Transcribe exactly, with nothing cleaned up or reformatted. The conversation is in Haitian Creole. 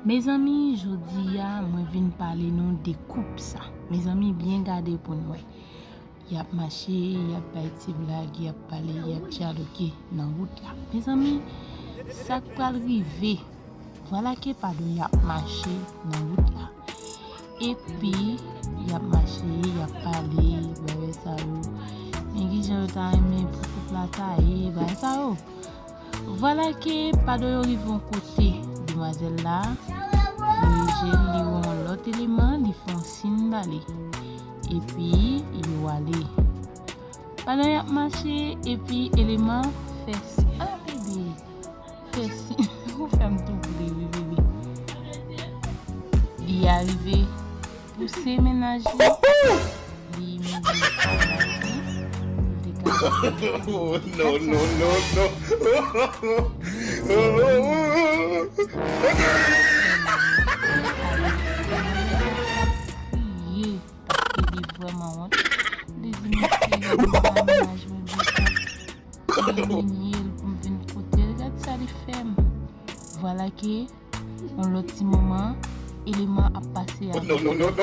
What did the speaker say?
Mezanmi, jodi a, mwen vin pale nou de koup sa. Mezanmi, byen gade pou n wè. Y ap mache, y ap bay ti blag, y ap pale, y ap dyaloge nan wout la. Mezanmi, sa k pral rive? Vwala ke pa de y ap mache nan wout la. Epi, y ap mache, y ap pale, bagay sa yo. Men kijan yo ta renmen pou koup la ta ye, bagay sa yo. Vwala ke pa de yo rive yon kote, demwazèl la dirije l, li wè yon lòt eleman, li fè yon siy ba li. Epi, yo ale. Pandan y ap mache, epi eleman fè si, ah, bebe, fè si, ou fè m tou ple, wi, bebe. Li arive pouse mennaj li, li mouri. Li te ka Oh, no, no, no, no. Kriye, paske li vrèman wont. Li di, "Mesye, yo pa mennaj mwen byen. Li imilye l pou m vin kote l. Gad sa li fè m." Vwala ke yon lòt ti moman, eleman ap pase avè l. No, no, no, no.